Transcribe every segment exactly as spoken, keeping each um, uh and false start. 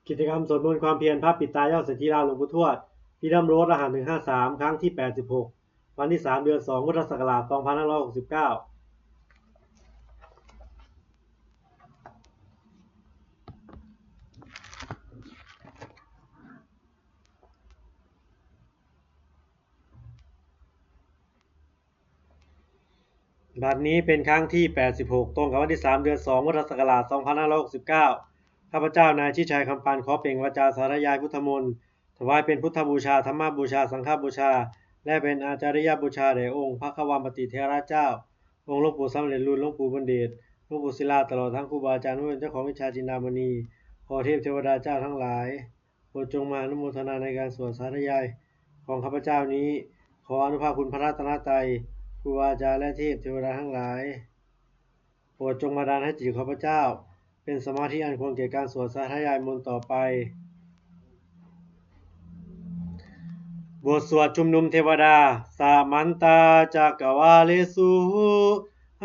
กิจกรรมสวดมนต์ความเพียรพระปิดตายอดเศรษฐีลาวหลวงปู่ทวด Freedom Road รหัส หนึ่งห้าสาม ครั้งที่ แปดสิบหก วันที่ สาม เดือน สอง พุทธศักราช สองพันห้าร้อยหกสิบเก้า บัดนี้เป็นครั้งที่ แปดสิบหก ตรงกับวันที่ สาม เดือน สอง พุทธศักราช สองพันห้าร้อยหกสิบเก้า ข้าพเจ้านายชิดชัย คำปาน ขอเปล่งวาจาสาธยายพุทธมนต์ ถวายเป็นพุทธบูชา ธรรมบูชา สังฆบูชา และเป็นอาจาริยบูชาแด่องค์พระควัมปติเถระเจ้า องค์หลวงปู่สำเร็จลุน หลวงปู่บุญเดช หลวงปู่ศิลา ตลอดทั้งครูบาอาจารย์ผู้เป็นเจ้าของวิชาจินดามณี ขอเทพเทวดาเจ้าทั้งหลาย โปรดจงมาอนุโมทนาในการสวดสาธยายของข้าพเจ้านี้ ขออานุภาพคุณพระรัตนตรัย ครูบาอาจารย์และเทพเทวดาทั้งหลาย โปรดจงบันดาลให้จิตข้าพเจ้า เป็นสมาธิอันควรแก่การสวดสาธยายมนต์ต่อไป บทสวดชุมนุมเทวดา Samantā cakkavāḷesu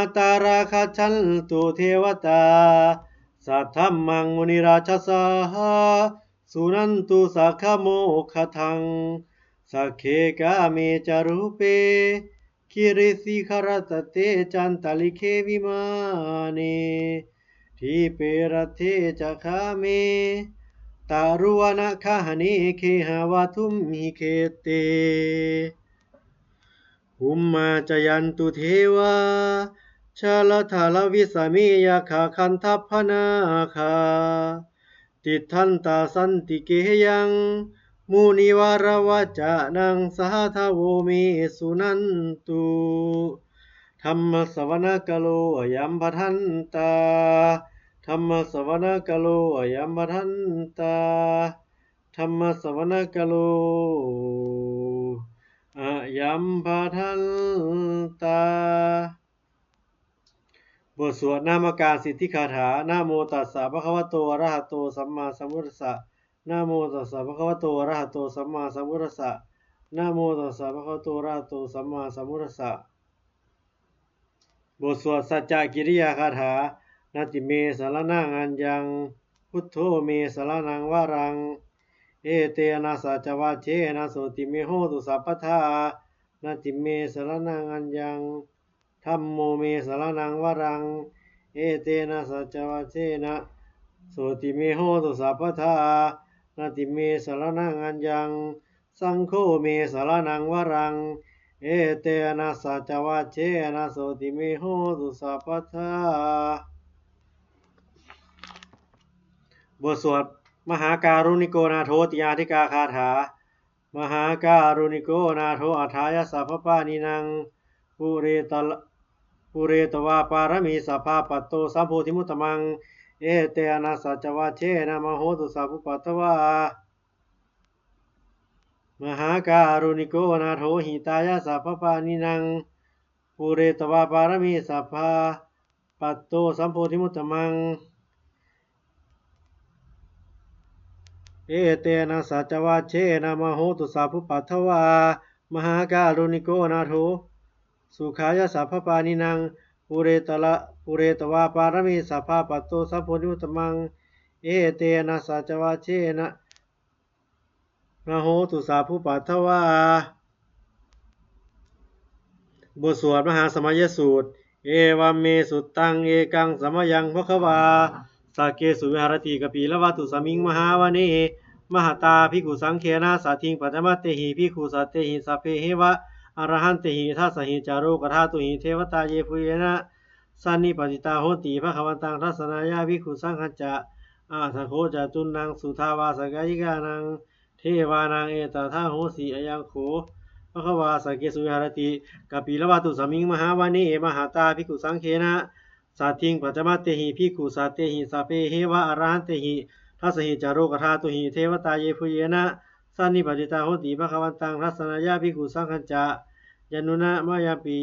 atrāgacchantu devatā, saddhammaṃ munirājassa suṇantu saggamokkhadaṃ. Sagge kāme ca rūpe girisikharataṭe cantalikkhe vimāne, dīpe raṭṭhe ca gāme taruvanagahane gehavatthumhi khette, bhummā cāyantu devā jalathalavisame yakkhagandhabbanāgā, tiṭṭhantā santike yaṃ munivaravacanaṃ sādhavo me suṇantu. Dhammassavanakālo ayambhadantā. Dhammassavanakālo ayambhadantā. Dhammassavanakālo ayambhadantā. บทสวดนมการสิทธิคาถา Namo tassa bhagavato arahato sammāsambuddhassa. Namo tassa bhagavato arahato sammāsambuddhassa. Namo tassa bhagavato arahato sammāsambuddhassa. บทสวดสัจจกิริยาคาถา Natthi me saraṇaṃ aññaṃ, buddho me saraṇaṃ varaṃ, etena saccavajjena sotthi me hotu sabbadā. Natthi me saraṇaṃ aññaṃ, dhammo me saraṇaṃ varaṃ, etena saccavajjena sotthi me hotu sabbadā. Natthi me saraṇaṃ aññaṃ, saṅgho me saraṇaṃ varaṃ, etena saccavajjena sotthi me hotu sabbadā. บทสวดมหาการุณิโกนาโถติอาทิกาคาถา Mahākāruṇiko nātho atthāya sabbapāṇinaṃ, pūretala- pūretvā pāramī sabbā patto sambodhimuttamaṃ, etena saccavajjena mā hontu sabbupaddavā. Mahākāruṇiko nātho hitāya sabbapāṇinaṃ, pūretvā pāramī sabbā patto sambodhimuttamaṃ, etena saccavajjena mā hontu sabbupaddavā. Mahākāruṇiko nātho sukhāya sabbapāṇinaṃ, pūretala- pūretvā pāramī sabbā patto sambodhimuttamaṃ, etena saccavajjena mā hontu sabbupaddavā. บทสวดมหาสมัยสูตร Evaṃ me sutaṃ. Ekaṃ samayaṃ bhagavā sakkesu viharati kapilavatthusmiṃ mahāvane mahatā bhikkhusaṅghena saddhiṃ pañcamattehi bhikkhusatehi sabbeheva arahantehi. Dasahi ca lokadhātūhi devatā yebhuyyena sannipatitā honti bhagavantaṃ dassanāya bhikkhusaṅghañca. Atha kho catunnaṃ suddhāvāsakāyikānaṃ devānaṃ etadahosi: Ayaṃ kho bhagavā sakkesu viharati kapilavatthusmiṃ mahāvane mahatā bhikkhusaṅghena saddhiṃ pañcamattehi bhikkhusatehi sabbeheva arahantehi. Dasahi ca lokadhātūhi devatā yebhuyyena sannipatitā honti bhagavantaṃ dassanāya bhikkhusaṅghañca. Yannūna mayampi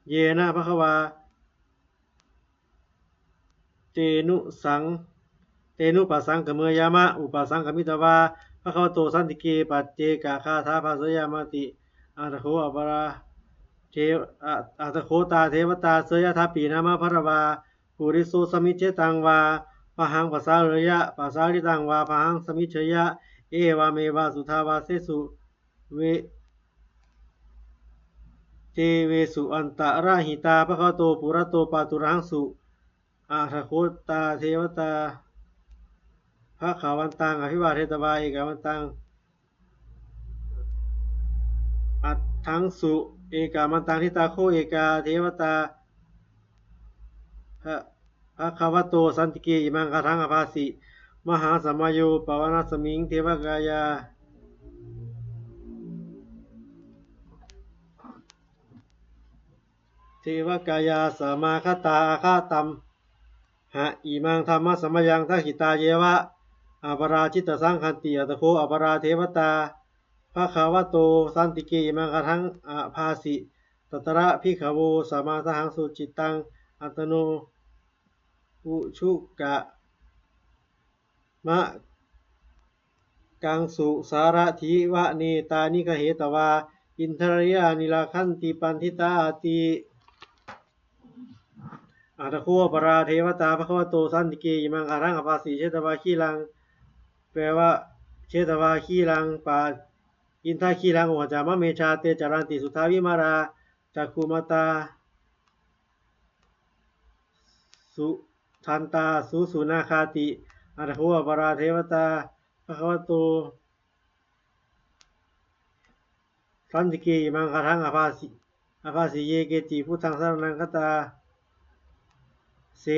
yena bhagavā tenusaṃ- tenupasaṅkameyyāma, upasaṅkamitvā bhagavato santike paccekagāthā bhāseyyāmāti. Atha kho aparā de- a- atha kho tā devatā seyyathāpi nāma balavā puriso sammiñjitaṃ vā bāhaṃ pasāreyya, pasāritaṃ vā bāhaṃ samiccheyya, evameva suddhāvāsesu ve- devesu antarahitā bhagavato purato pāturahaṃsu. Atha kho tā devatā bhagavantaṃ abhivādetvā ekamantaṃ aṭṭhaṃsu. Ekamantaṃ ṭhitā kho ekā devatā bha- bhagavato santike imaṃ gāthaṃ abhāsi: Mahāsamayo pavanasmiṃ, devakāyā devakāyā samāgatā, āgatamha imaṃ dhammasamayaṃ, dakkhitāyeva aparājitasaṅghanti. Atha kho aparā devatā bhagavato santike imaṃ gāthaṃ abhāsi: Tatra bhikkhavo samādahaṃsu, cittaṃ attano ujukamakaṃsu, sārathīva nettāni gahetvā, indriyāni rakkhanti paṇḍitāti. Atha kho aparā devatā bhagavato santike imaṃ gāthaṃ abhāsi: Chetvā khīlaṃ, แปลว่า chetvā khīlaṃ pa indakhīlaṃ ohaccamanejā, te caranti suddhā vimalā cakkhumatā sudantā susunāgāti. Atha kho aparā devatā bhagavato santike imaṃ gāthaṃ abhāsi: abhāsi: Ye keci buddhaṃ saraṇaṃ gatāse,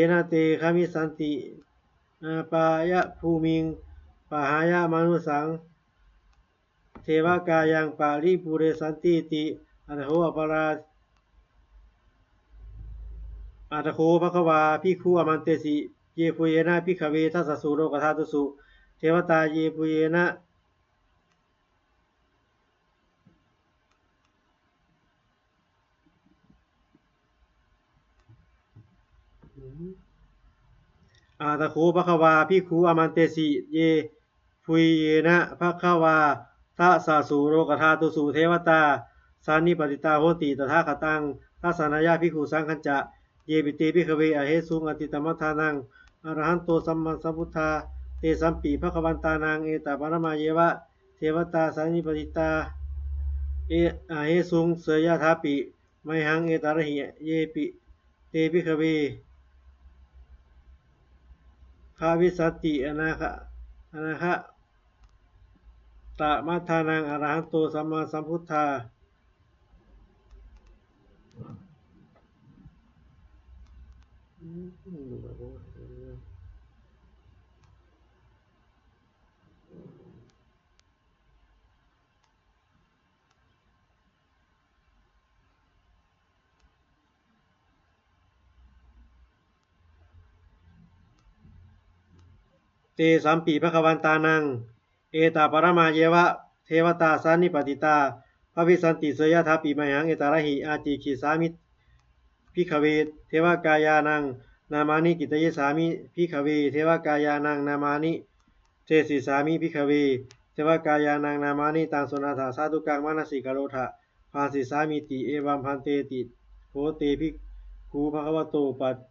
na te gamissanti apāyabhūmiṃ, pahāya mānusaṃ devakāyaṃ paripūressantīti. Atha kho aparā, atha kho bhagavā bhikkhū āmantesi: Yebhuyyena bhikkhave dasasu lokadhātūsu devatā, yebhuyyena Atha kho bhagavā bhikkhū āmantesi: Yebhuyyena bhagavā dasasu lokadhātūsu devatā sannipatitā honti tathāgataṃ dassanāya bhikkhusaṅghañca. Yepi te bhikkhave ahesuṃ atītamaddhānaṃ arahanto sammāsambuddhā, tesampi bhagavantānaṃ etaparamāyeva devatā sannipatitā e- ahesuṃ, seyyathāpi mayhaṃ etarahi. Yepi te bhikkhave bhavissanti anāga- anāgatamaddhānaṃ arahanto sammāsambuddhā, tesampi bhagavantānaṃ etaparamāyeva devatā sannipatitā bhavissanti, seyyathāpi mayhaṃ etarahi. Ācikkhissāmi bhikkhave devakāyānaṃ nāmāni, kittayissāmi bhikkhave devakāyānaṃ nāmāni, desissāmi bhikkhave devakāyānaṃ nāmāni. Taṃ suṇātha sādhukaṃ manasikarotha bhāsissāmīti. Evaṃ bhanteti kho te bhikkhū bhagavato pac-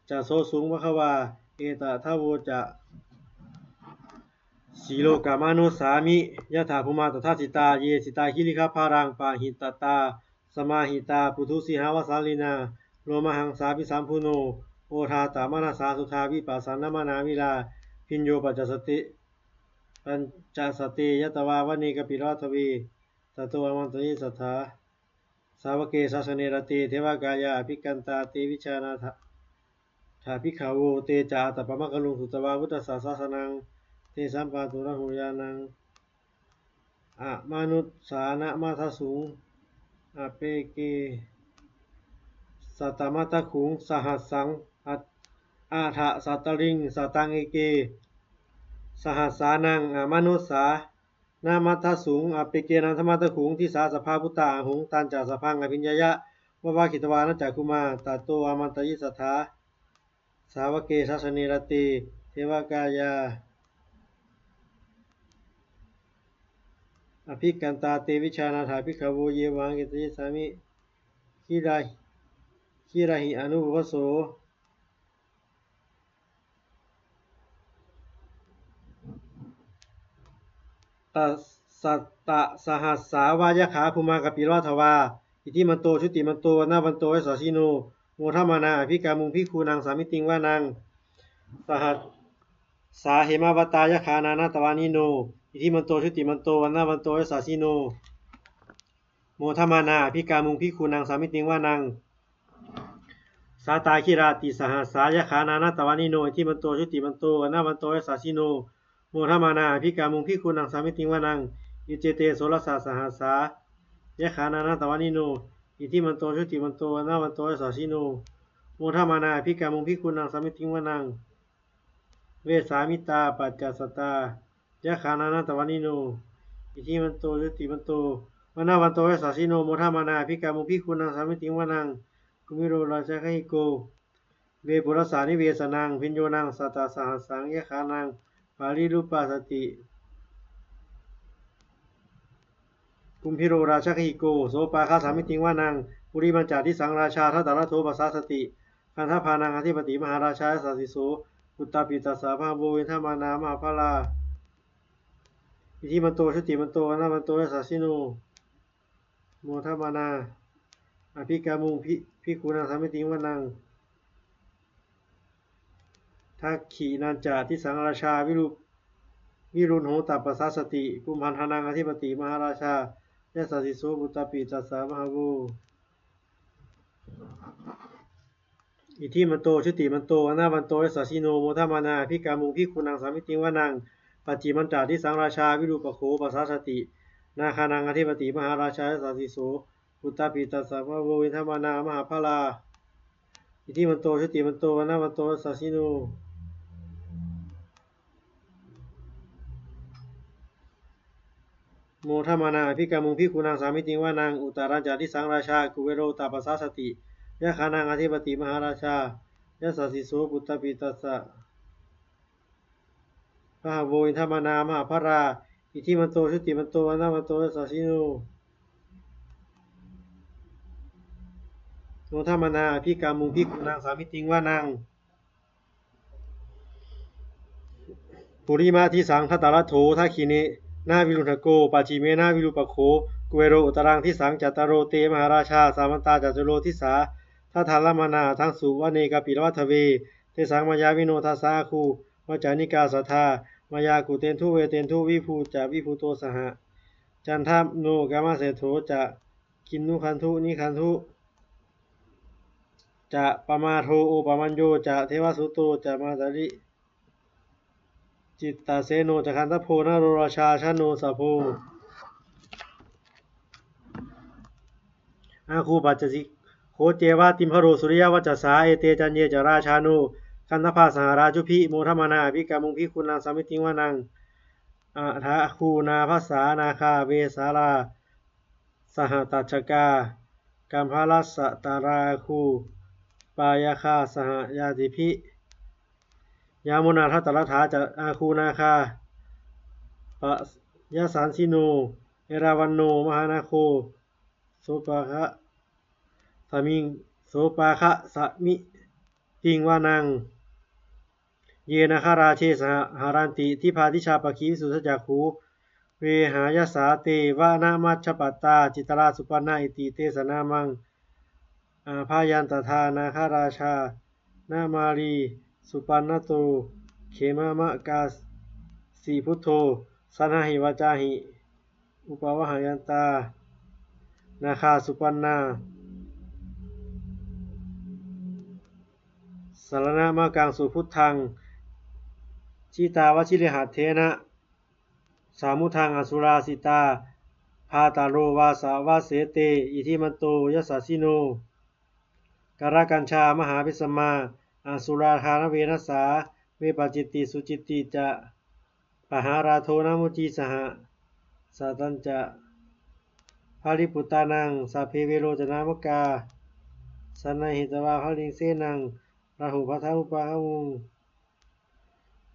casosuṃ. Bhagavā etadavoca: Silokamanussāmi yattha bhummā tadassitā, ye sitā girigabbharaṃ pahitattā samāhitā. Puthū sīhāva sallīnā lomahaṃsābhisambhuno, odātamanasā suddhā vippasannamanāvilā. Bhiyyo pañcasate, pañcasate ñatvā vane kāpilavatthave, tato āmantayi satthā sāvake sāsane rate. Devakāyā abhikkantā te vijānātha bhikkhavo. Te ca ātappamakaruṃ sutvā buddhassa sāsanaṃ. Tesampāturahu ñāṇaṃ amanussānamaddasuṃ, appeke satamaddakkhuṃ sahassaṃ at- athasattariṃ. Sataṃ eke sahassānaṃ amanussā- namaddasuṃ, appekenantamaddakkhuṃ. Disā sabbā phuṭā ahuṃ, tañca sabbaṃ abhiññāya vavakkhitvāna cakkhumā, tato āmantayi satthā sāvake sāsane rate. Devakāyā abhikkantā te vijānātha bhikkhavo, ye vohaṃ kittayissāmi girā- girāhi anupubbaso. sattasahassā va yakkhā bhummā kāpilavatthavā, iddhimanto jutimanto vaṇṇavanto yasassino, modamānā abhikkāmuṃ bhikkhūnaṃ samitiṃ vanaṃ. Sahassā hemavatā yakkhā nānattavaṇṇino, iddhimanto jutimanto vaṇṇavanto yasassino, modamānā abhikkāmuṃ bhikkhūnaṃ samitiṃ vanaṃ. Sātāgirā tisahassā yakkhā nānattavaṇṇino, iddhimanto jutimanto vaṇṇavanto yasassino, modamānā abhikkāmuṃ bhikkhūnaṃ samitiṃ vanaṃ. Iccete soḷasasahassā yakkhā nānattavaṇṇino, iddhimanto jutimanto vaṇṇavanto yasassino, modamānā abhikkāmuṃ bhikkhūnaṃ samitiṃ vanaṃ. Vessāmittā pañcasatā yakkhā nānattavaṇṇino, iddhimanto jutimanto vaṇṇavanto yasassino, modamānā abhikkāmuṃ bhikkhūnaṃ samitiṃ vanaṃ. Kumbhīro rājagahiko vepullassa nivesanaṃ, bhiyyo naṃ satasahassaṃ yakkhānaṃ payirupāsati. Kumbhīro rājagahiko sopāga samitiṃ vanaṃ. Purimañca disaṃ rājā dhataraṭṭho pasāsati, gandhabbānaṃ ādhipati mahārājā yasassi so. Puttāpi tassa bahavo indanāmā mahabbalā, iddhimanto jutimanto vaṇṇavanto yasassino, modamānā abhikkāmuṃ bhi- bhikkhūnaṃ samitiṃ vanaṃ. Dakkhiṇañca disaṃ rājā viru- virūḷho tappasāsati, kumbhaṇḍānaṃ ādhipati mahārājā yasassi so. Puttāpi tassa bahavo iddhimanto jutimanto vaṇṇavanto yasassino, modamānā abhikkāmuṃ bhikkhūnaṃ samitiṃ vanaṃ. Pacchimañca disaṃ rājā virūpakkho pasāsati, nāgānaṃ ādhipati mahārājā yasassi so. Puttāpi tassa bahavo indanāmā mahabbalā, iddhimanto jutimanto vaṇṇavanto yasassino, modamānā abhikkāmuṃ bhikkhūnaṃ samitiṃ vanaṃ. Uttarañca disaṃ rājā kuvero tappasāsati, yakkhānaṃ ādhipati mahārājā yasassi so. Puttāpi tassa bahavo indanāmā mahabbalā, iddhimanto jutimanto vaṇṇavanto yasassino, modamānā abhikkāmuṃ bhikkhūnaṃ samitiṃ vanaṃ. Purimadisaṃ dhataraṭṭho dakkhiṇena virūḷhako, pacchimena virūpakkho kuvero uttaraṃ disaṃ. Cattāro te mahārājā samantā caturo disā, daddallamānā aṭṭhaṃsu vane kāpilavatthave. Tesaṃ māyāvino dāsā āgū vañcanikā saṭhā, māyā kuṭeṇḍu veṭeṇḍu viṭū ca viṭuṭo saha, candano kāmaseṭṭho ca kinnughaṇḍu nighaṇḍu ca pamādo opamañño ca devasūto ca mātali, cittaseno ca gandhabbo naḷorājā janosabho, āgū pañcasikho ceva timbarū suriyavaccasā. Ete caññe ca rājāno gandhabbā saha rājubhi, modamānā abhikkāmuṃ bhikkhūnaṃ samitiṃ vanaṃ. Athāgū nābhasā nāgā vesālā sahatacchakā, kambalassatarā āgū pāyāgā saha ñātibhi. Yāmunā dhataraṭṭhā ca āgū nāgā payasassino, erāvaṇo mahānāgo sopāga sami- sopāga samitiṃ vanaṃ. Ye nāgarāje saha haranti dibbā dijā pakkhi visuddhacakkhū, vehāyasā te vanamajjhapattā citrā supaṇṇā iti tesa nāmaṃ. Abhayantadā nāgarājānamāri, supaṇṇato khemamakāsi buddho, saṇhāhi vācāhi upavhayantā nāgā supaṇṇā, saraṇamakaṃsu buddhaṃ jitā vajirahatthena, samuddaṃ asurā sitā bhātaro vāsavassete, iddhimanto yasassino. Kālakañjā mahābhismā asurā dānaveghasā, vepacitti sucitti ca pahārādo namucī saha, satañca baliputtānaṃ sabbe verocanāmakā, sannayhitvā baliṃ senaṃ rāhubhaddamupāgamuṃ.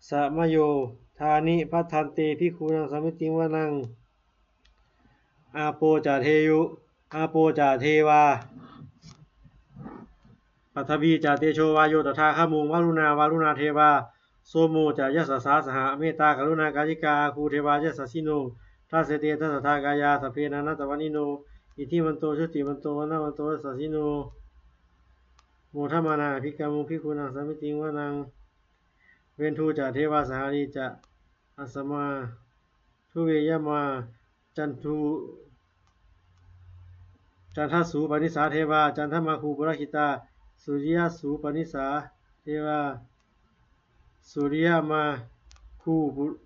Samayodāni bhaddante bhikkhūnaṃ samitiṃ vanaṃ. Āpo ca deyu- āpo ca devā paṭhavī ca tejo vāyo tadāgamuṃ, varuṇā vāruṇā devā somo ca yasasā saha, mettākaruṇākāyikā āgū devā dasete dasadhā kāyā sabbe nānattavaṇṇino, iddhimanto jutimanto vaṇṇavanto yasassino, modamānā abhikkāmuṃ bhikkhūnaṃ samitiṃ vanaṃ. Veṇḍū ca devā sahalī ca asamā duve yamā, candu candassūpanisā devā candamāgū purakkhitā, suriyassūpanisā devā suriyamāgū pu-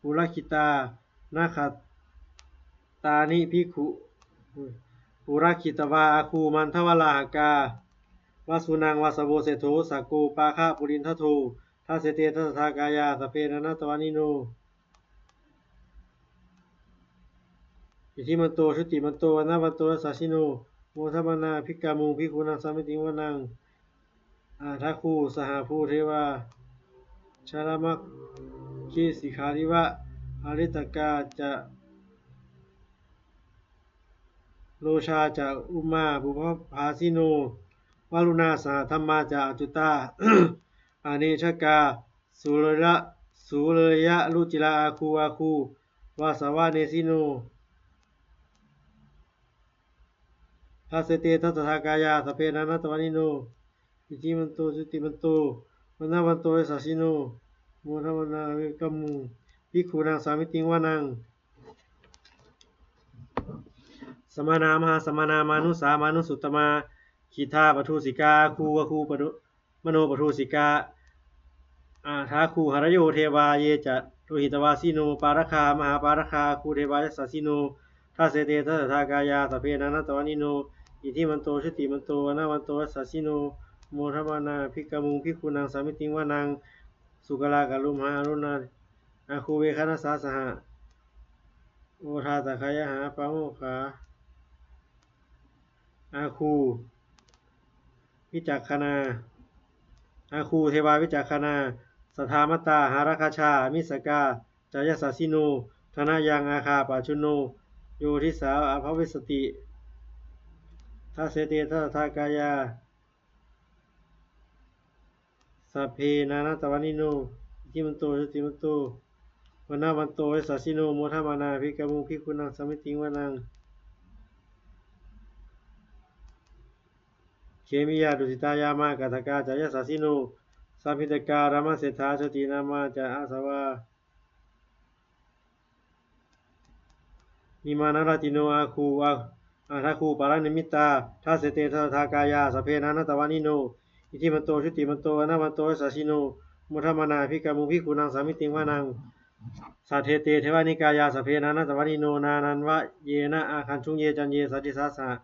purakkhitā, nakkhattāni bhikkhū purakkhitvā āgū mandavalāhakā, vasūnaṃ vāsavo seṭṭho sakkō pāga purindado, dasete dasadhā kāyā sabbe nānattavaṇṇino, iddhimanto jutimanto vaṇṇavanto yasassino, modamānā abhikkāmuṃ bhikkhūnaṃ samitiṃ vanaṃ. Athāgū sahabhū devā jalamaggisikhāriva, ariṭṭhakā ca rojā ca ummāpupphanibhāsino, varuṇā sahadhammā ca accutā anejakā, sūleyya- sūleyyarucirā āgū āgū vāsavanesino, dasete dasadhā kāyā sabbe nānattavaṇṇino, iddhimanto jutimanto vaṇṇavanto yasassino, modamānā abhikkāmuṃ bhikkhūnaṃ samitiṃ vanaṃ. Samānā mahāsamānā mānusā mānusuttamā, khiḍḍāpadūsikā āgū āgū padu- manopadūsikā, athāgū harayo devā ye ca lohitavāsino, pāragā mahāpāragā āgū devā yasassino, dasete dasadhā kāyā sabbe nānattavaṇṇino, iddhimanto jutimanto vaṇṇavanto yasassino, modamānā abhikkāmuṃ bhikkhūnaṃ samitiṃ vanaṃ. Sūkalā karumhā aruṇā āgū veghanasā saha, odātagayhā pāmokkhā āgū vicakkhaṇā, āgū devā vicakkhaṇā, sadāmattā hāragajā missakā ca yasassino, thanayaṃ āga pajjunno yo disā abhivassati, dasete dasadhā kāyā sabbe nānattavaṇṇino, iddhimanto jutimanto vaṇṇavanto yasassino, modamānā abhikkāmuṃ bhikkhūnaṃ samitiṃ vanaṃ. Khemiyā tusitā yāmā kaṭṭhakā ca yasassino, lambitakā lāmaseṭṭhā jotināmā ca āsavā, nimmānaratino āgū ā- athāgū paranimmitā, dasete dasadhā kāyā sabbe nānattavaṇṇino, iddhimanto jutimanto vaṇṇavanto yasassino, modamānā abhikkāmuṃ bhikkhūnaṃ samitiṃ vanaṃ. Saṭṭhete devanikāyā sabbe nānattavaṇṇino, nāmanvayena āgañchuṃ ye caññe sadisā saha,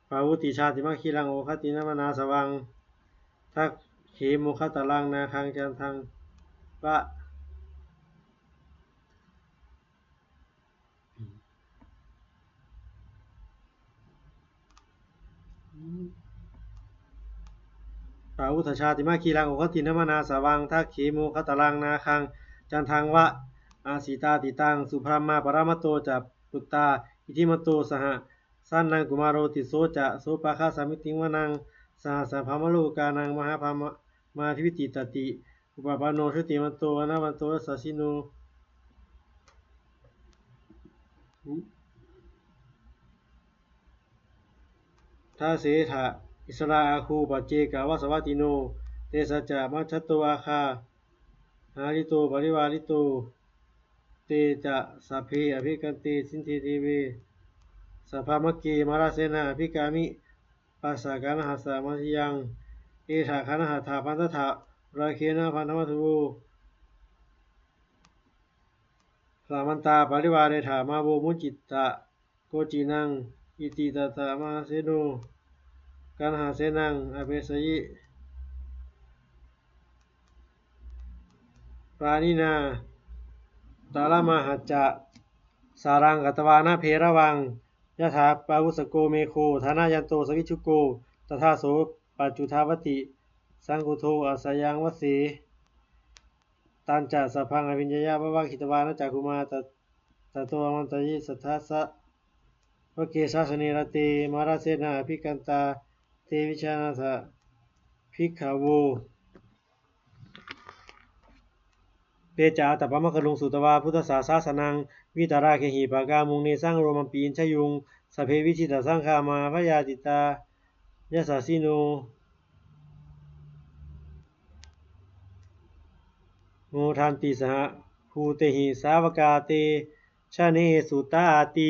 pavutthi jātimakkhīlaṃ oghatiṇṇamanāsavaṃ, dakkhemoghataraṃ nāgaṃ candaṃva pavutthajātimakkhīlaṃ oghatiṇṇamanāsavaṃ, dakkhemoghataraṃ nāgaṃ candaṃva asitātitaṃ. Subrahmā paramatto ca puttā iddhimato saha, sanaṅkumāro tisso ca sopāga samitiṃ vanaṃ. Sahassaṃ brahmalokānaṃ mahābrahmābhitiṭṭhati, upapanno jutimanto vaṇṇavanto yasassino, dasettha issarā āgū paccekavasavattino, tesañca majjhato āga hārito parivārito, te ca sabbe abhikkante sinde deve sabrahmake, mārasenā abhikkāmi passa kaṇhassa mandiyaṃ. Etha gaṇhatha bandhatha rāgena bandhamatthu vo, samantā parivāretha mā vo muñcittha koci naṃ. Iti tattha mahāseno kaṇhasenaṃ apesayi, pāṇinā talamāhacca saraṃ katvāna bheravaṃ. Yathā pāvussako megho thanayanto savijjuko, tadā so paccudāvatti saṅkuddho asayaṃvase. Tañca sabbaṃ abhiññāya vavakkhitvāna cakkhumā, ta- tato āmantayi satthā sāvake sāsane rate. Mārasenā abhikkantā te vijānātha bhikkhavo. Te ca ātappamakaruṃ sutvā buddhassa sāsanaṃ, vītarāgehi pakkāmuṃ nesaṃ lomampi iñjayuṃ. Sabbe vijitasaṅgāmā bhayātītā yasassino, modanti saha bhūtehi sāvakā te janesutāti.